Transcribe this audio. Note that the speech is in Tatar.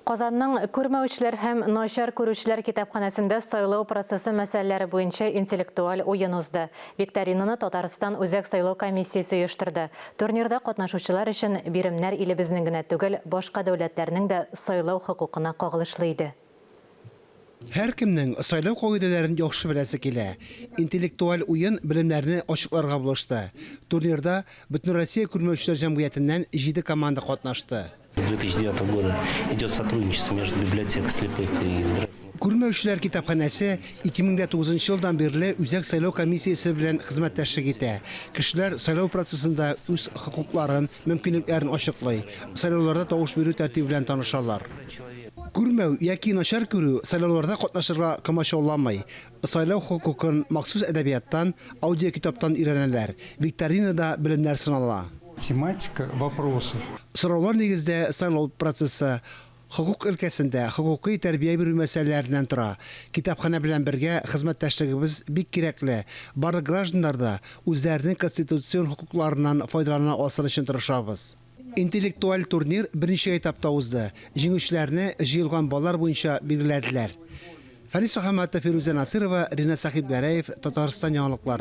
Казанның күрмәүчеләр һәм начар күрүчеләр китапханәсендә сайлау процессы мәсьәләләре буенча интеллектуаль уен узды. Викторинаны Татарстан Үзәк сайлау комиссиясе оештырды. Турнирда катнашучылар өчен биремнәр илебезнең генә түгел, башка дәүләтләрнең дә сайлау хокукына кагылышлы иде. Һәркемнең сайлау кагыйдәләрен яхшы беләсе килә. Интеллектуаль уен белемнәрне ачыкларга булышты. Турнирда Бөтенроссия күрмәүчеләр җәмгыятеннән җиде команда катнашты. С 2009 года идет сотрудничество между библиотекой слепых и избирательной. Күрмәүчеләр китапханәсе 2009 елдан бирле Үзәк сайлау комиссиясе белән хезмәттәшлек итә. Кешеләр сайлау процессында үз хокукларын, мөмкинлекләрен ачыклый, сайлауларда тавыш бирү тәртибе белән танышалар. Күрмәү яки начар күрү сайлауларда катнашырга комачауламый. Сайлау хокукын махсус әдәбияттан, аудиокитаптан өйрәнәләр, викторинада белемнәр сынала. Тематика вопросов. Сораулар нигездә сайлау процессы, хокук өлкәсендә хокукый тәрбия бирү мәсьәләләреннән тора. Китапханә белән бергә хезмәттәшлегебез бик кирәкле. Барлык гражданнар да үзләренең конституцион хокукларыннан файдалана алсын өчен тырышабыз. Интеллектуаль турнир берничә этапта узды. Җиңүчеләрне җыелган баллар буенча билгеләделәр. Фәнис Мөхәммәтов, Фирүзә Насыйрова, Ринат Сәхибгәрәев, Татарстан яңалыклары.